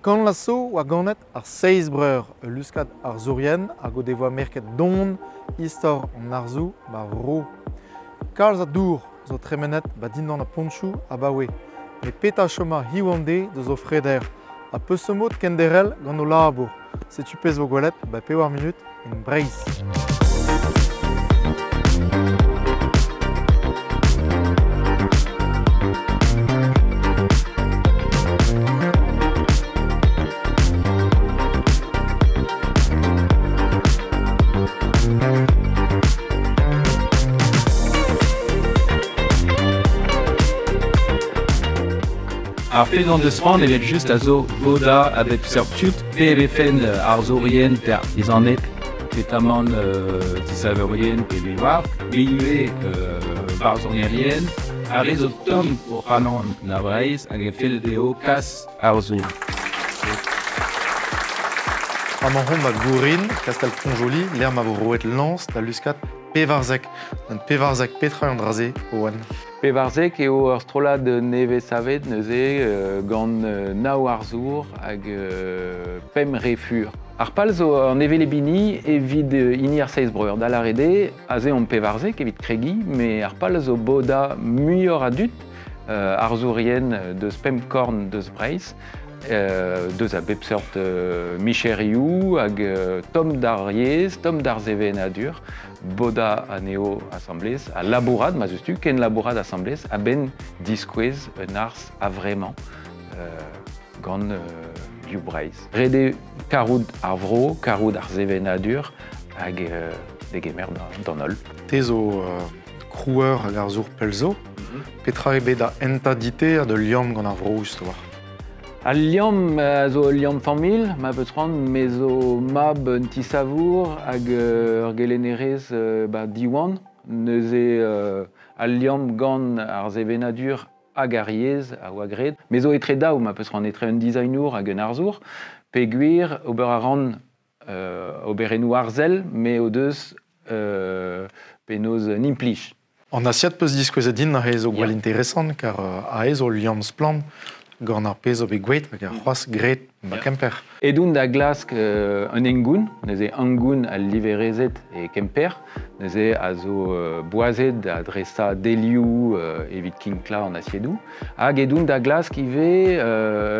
Kan laso oa ganet ar seiz breur luskad arzourien hag o devoa merket don istor an arzoù ba vro. Kalz a dour zo tremenet ba dindan a ponchoù a baoe. Met petra choma hiziv an deiz deus o freder ha peseurt mod kenderc'hel gant o labour. Setu pezh vo gwelet ba pevar munut en Breizh. Ar fed an deus c'hoant evel just a zo bodañ a bep seurt tud, pe e vefen arzourien pe artizaned, petamant disaverien pe me oar, me ivez barzhonerien, ar re zo tomm o c'halon na Breizh hag e fell dezho kas arzoù. Amañ omp ba Gourin, kastell Pont-Joli, lec'h ma vo roet lañs da luskad pevarzek. Gant pevarzek petra eo an dra-se, Owen? Pevarzek eo ur strollad nevez savet neuze gant nav arzour hag pemp re fur. Ar pal zo an hevelep-hini evit hini ar Seiz Breur. Da lâret eo, aze omp pevarzek evit kregiñ, met ar pal zo bodañ muioc'h a dud, arzourien deus pemp korn deus Breizh, deus a bep seurt micherioù hag tomm d'ar yezh, tomm d'ar sevenadur, bodañ anezho asambles ha labourat, ma 'z eus tu, ken labourat asambles a-benn diskouez un arz a-vremañ gant liv Breizh. Ret eo karout ar vro, karout ar sevenadur hag degemer d'an holl. Te zo krouer hag arzour pell zo. Petra eo bet da hentañ dit-te ha da liamm gant ar vro just a-walc'h? Al liamm a zo ul liamm familh, ma peus c'hoant, me zo mab un tisavour hag ur gelennerez ba Diwan. Neuze al liamm gant ar sevenadur hag ar yezh a oa graet. Me zo etre daou, ma peus c'hoant, etre un designour hag un arzour. Peogwir ober a ran oberennoù arzel, me o deus penaos un implij. An asiad peus diskouezet din neuze zo gwall interesant kar aes zo liamm splann gant ar pezh zo bet gwelet hag ar c'hoazh graet ba Kemper. Edon da glask un hengoun, neuze hengoun al liverezed e Kemper, neuze a zo boazet da dresañ delioù evit kinklañ an asiedoù. Hag edon da glask ivez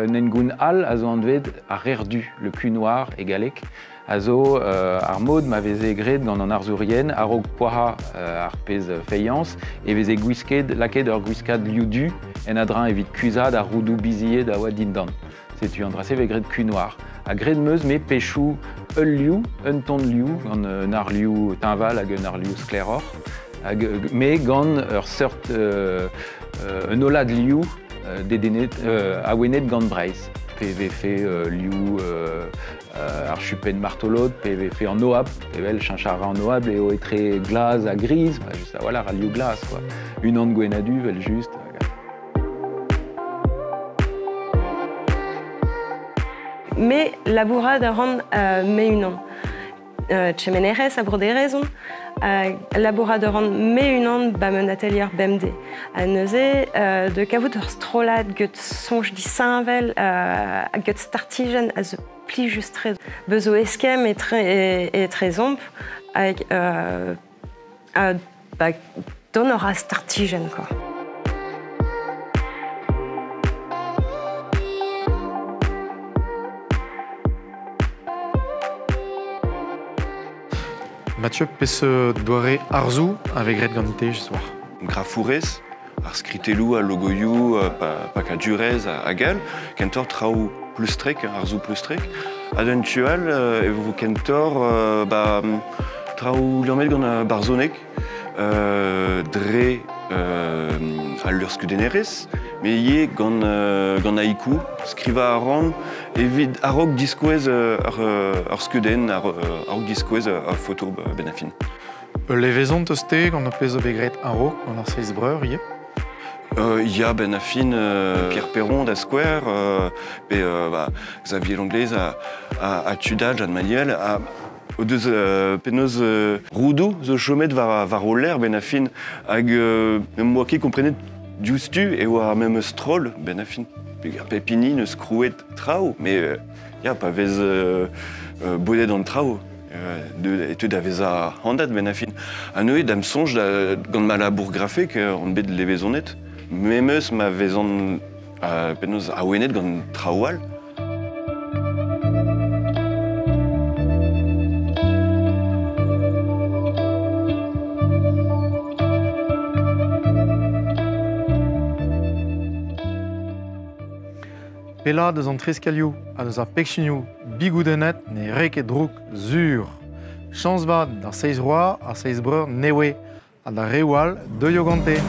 un hengoun all a zo anvet ar rec'h-du, le cul noir e galleg, a zo ar mod ma veze graet gant an arzourien a-raok poazhañ ar pezh feilhañs e veze gwisket, lakaet ur gwiskad liv du en a-dreñv evit kuzhat ar roudoù bizied a oa dindan. Setu an dra-se vez graet cul noir. Ha graet 'm eus me pechoù ul liv, un ton liv, gant un arliv teñval hag un arliv sklaeroc'h, hag me gant ur seurt un hollad liv dedennet, awenet gant Breizh. Pe vefe liv ar chupenn martolod, pe vefe an oabl, evel cheñch a ra an oabl eo etre glas ha gris, bah, just a-walc'h al liv glas, quoi. Unan gwenn ha du, evel-just. Me labourat a ran me-unan. Chemenerez ha broderez on. Labourat a ran me-unan ba un atelier bemdez. Ha neuze, de kavout ur strollad get soñj disheñvel, get startijenn a zo plijus-tre. Beuz zo eskemm etrezomp hag ba, dont a ra startijenn quoi. Mathieu, peseurt doare arzoù a vez graet ganit-te ce soir? Grafourez, ar skritelloù, al logoioù, pakadurezh hag all, kentoc'h traoù pleustrek, arzoù pleustrek. Ha d'un tu all, e vo kentoc'h ba, traoù liammet gant barzhoneg, dre al luc'hskeudennerezh, met ivez gant, gant haiku. Skrivañ a ran evit a-raok diskouez ur skeudenn, a-raok diskouez ur foto benn ar fin. Ul levezon teus-te gant ar pezh zo bet graet a-raok gant ar Seiz Breur ivez? Ya, benn ar fin, Pierre Perron da skouer, pe bah, Xavier Langlais ha tud all, Jeanne Maniel, a o deus penaos roudoù zo chomet war o lerc'h benn ar fin. Hag em boa ket komprenet diouzhtu e oa ar memes stroll benn ar fin. Pepini neus krouet traoù, met ya, pa vez bodet an traoù. E teu da vezañ handat ben a fin. Ha neuze da'm soñj gant ma labour grafek on bet levezonet. Memes ma vezan penaos awenet gant traoù all. Pella deus an treskalioù ha deus ar pekchinioù bigoudennet ne re ket drouk zur. Chañs vat d'ar seizh roa, ar seizh breur newe ha d'ar reoù all deuio gante.